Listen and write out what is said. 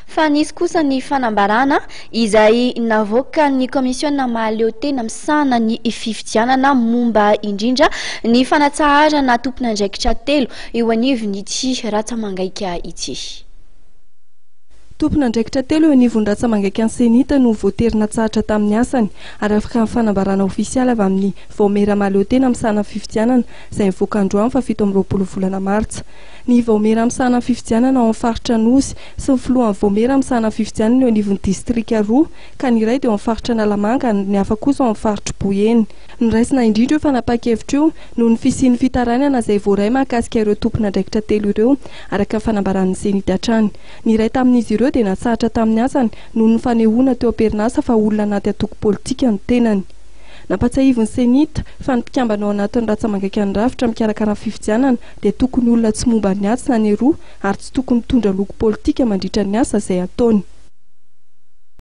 Fa nisy kosa ny fanambarana izay navoakan'ny kaomisiona mahaleo tena misahana ny fifidianana momba indrindra ny fanatsaharana tompon'andraikitra telo eo anivon'ity ratsa-mangaika ity. Tompon'andraikitra telo eo anivon'ny ratsa-mangaikan'ny Cenit no voatery natsahatra tamin'ny asany, araka ny fanambarana ofisialy avy amin'ny Vaomiera mahaleo tena misahana ny fifidianana izay nivoaka androany faha 27 volana martsa. Ny Vaomiera misahana ny fifidianana ao amin'ny faritra Anosy sy ny filohan'ny Vaomiera misahana ny fifidianana eo anivon'ny distrika roa ka ny iray dia ao amin'ny faritra Analamanga ary ny hafa kosa ao amin'ny faritr'i Boeny. Noraisina indrindra io fanapahan-kevitra io noho ny fisian'ny fitarainana izay voaray mahakasika ireo tompon'andraikitra telo ireo, araka ny fanambaran'ny Cenit hatrany. Ny iray tamin'izy ireo dia natsahatra tamin'ny asany noho ny fanehoana teo am-perinasa fa olona anaty antoko politika ny tenany. Nampatsiahivin'ny Cenit fa ny mpikambana ao anatin'ny ratsa-mangaikan'ny rafitra mikarakara ny fifidianana dia tokony olona tsy momba ny atsy na ny eroa ary tsy tokony mitondra loko politika mandritra ny asa izay ataony.